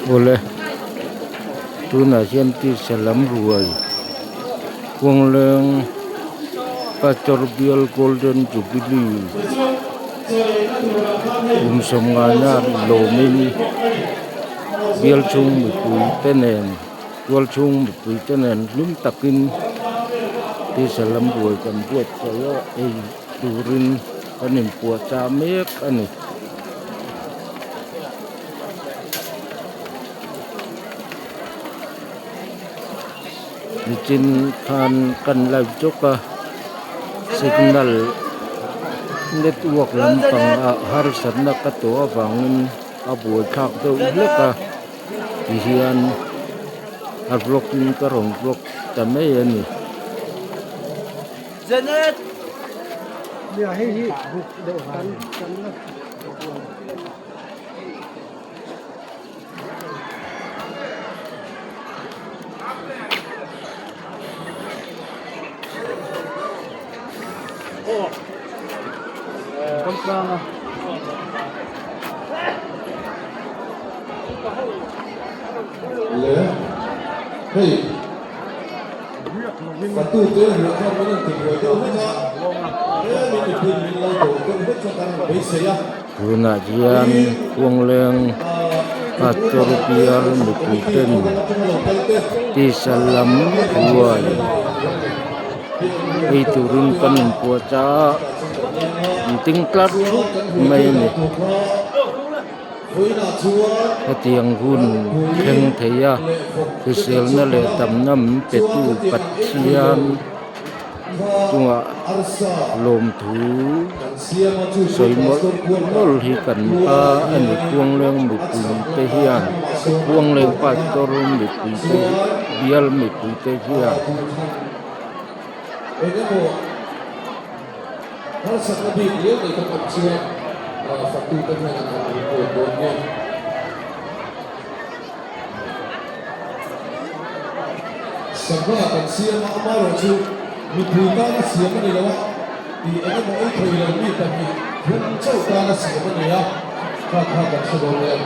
Awle tunah hian tisa lam ruai Khuangleng Pastor Bial Golden Jubilee kum sawmngana lawmin bial chhung mipui te nen tual chhung mipui te nen hlim takin tisa lam ruai kan buatsaih a ei turin kan inpuahchah mek a ni. Nichin khan kan live chawk a signal network lampang ah harsatna ka tawh avangin a buaithlak deuh hlek a tihian a vlog in ka rawn vlog ta mai a ni. Le hei fatute hmuh khan min rawn tibuai deuh hlek a he min mipui min lo do deuh hlek kha kan rawn beisei a. Tunah hian Khuangleng Pastor bial mipui ten tisa lam ruai ei turin kan inpuahchah a an ting tlar thup mai a ni. Hetiang hun thleng thei a hriselna leh damna min petu Pathian chungah lawmthu sawi mawlh mawlh hi kan pa a ni Khuangleng mipui te hian Khuangleng pastor mipui te bial mipui te hian. Harsatna bik lian nei kan awm chuan faktute hnenah kan report dawn nia. Sangha kan siam a, amaherawhchu mipui tana siam a ni lo a, tih eng emaw ei thei lo mi pahnih thum chauh tana siam a ni a, kha kha kan hre dawn nia.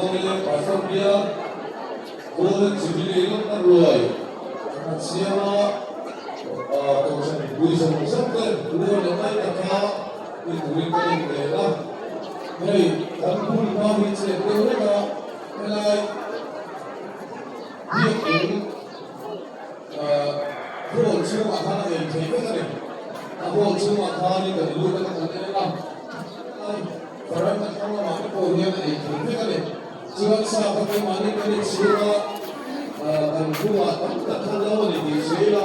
Khuangleng Pastor Bial Golden Jubilee lawmna ruai an han siam a, Kohhran mipui zawng zawng ten puar leh mai taka i turin ka inrel a. Hei kan hun hma hi chep deuh reng a, helai biakin hall chhungah khan a ei thei vek a ni. A hall chhungah khanin kan lut a kan en a, helai veranda thlang lamah te pawh hian a ei thei vek a ni. Chuan sa kha keimahni kan inchhung a, kan bulah tam tak khan lo a ni tih sawi ila,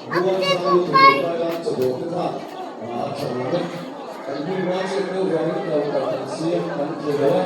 buang sang lutuk lo kai a chawdawh te kha a tha awm e. Kan hun hma chiah deuh vangin kal kal kan siam kan thei lo a.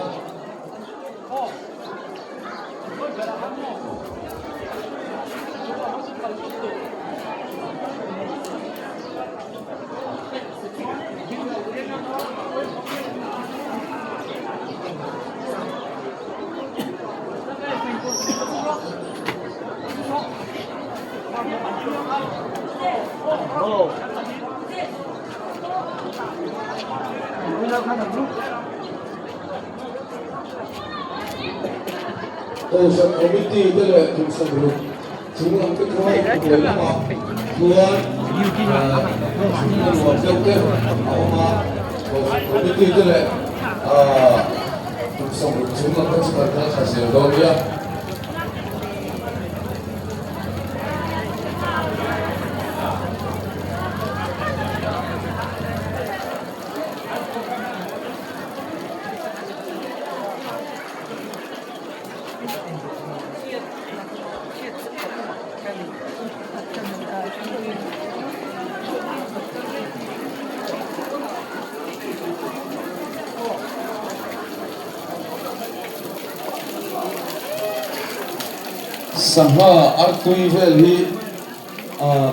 Kohhran Committee te leh kum sawmruk chung lam te khan hnuai lamah chuan thutna nuam deuh te a awm a, Kohhran Committee te leh kum sawmruk chung lam te chu kan kal thla zel dawn nia. Sangha artui vel hi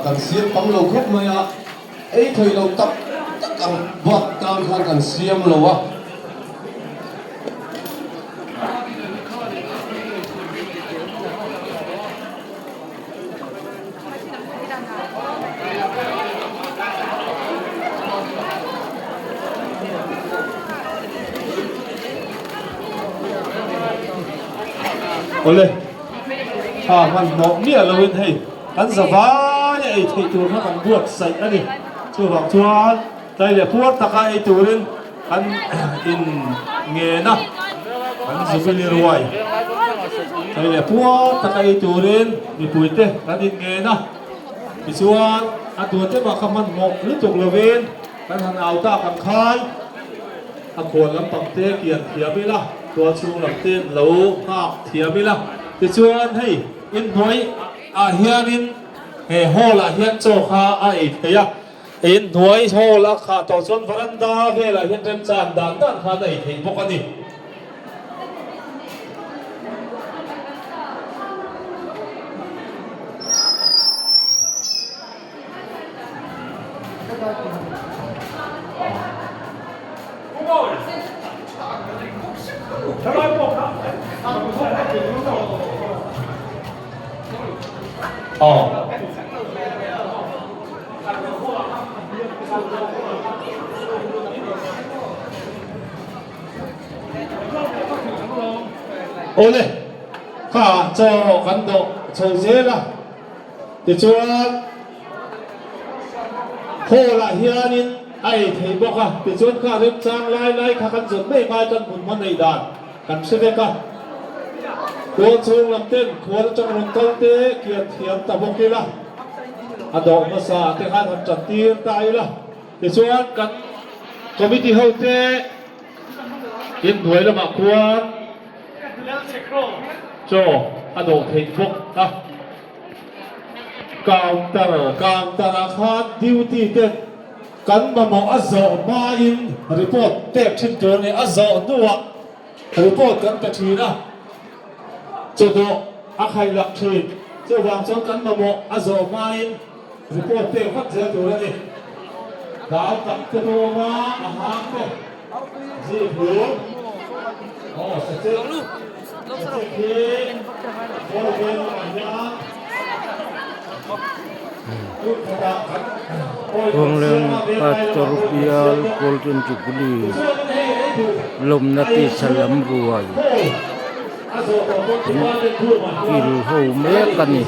kan siam tam lo khawp mai a, ei thei lo tak tak ang bak tan khan kan siam lo a. Awle, tha hmanhmawh miah loin hei kan zavai a ei theih tur kha kan buatsaih a ni. Chuvang chuan tlai leh puar taka ei turin Kan in ngen a, kan Jubilee ruai thei leh puar taka ei turin mipuite kan in ngen a, tichuan a tuate mah kha hmanhmawh lutuk lovin kan han au tak ang khan a khuan lampang te kian thiam ila, tual chhung lam te lo nghak thiam ila, tichuan hei inhnuai ah hianin he hall ah hian chaw kha a ei thei a. In hnuai hall a khah tawh chuan veranda velah hian remchan dan dan khan a ei theih bawk a ni. Aw. Awle, kha chaw kan dawh chho zel a, tichuan hall ah hianin a ei thei bawk a, tichuan kha remchang lai lai kha kan zawt mai ngai kan hmun hma neih dan kan hre vek a, tual chhung lam ten khual atang rawn kal te kian thiam ta bawk ila. A dawh hmasa te khan han tan tir ta ila, tichuan kan committee ho te inhnuai lamah khuan chaw a dawh theih bawk a. Counter counter ah khan duty ten kan mamawh a zawh hmain report pek thin tur a ni, a zawh hnuah report kan pe thin a. Chawdawh a khaih lak thin. Chuvang chuan kan mamawh a zawh hmain report pek vat zel tur a ni. Dal tak te pawh awm a, a hang te zip hlur. Aw sachek, sachek hi ball vel lamah hian kut khatah kan oil kan Kawngleng siam a, veng lai Pastor lamah pawh kan Bial siam bawk. Golden Jubilee Tichuan hei ei duh lawmna ei tisa chhung lam ruai. hall. An kil ho mek a ni.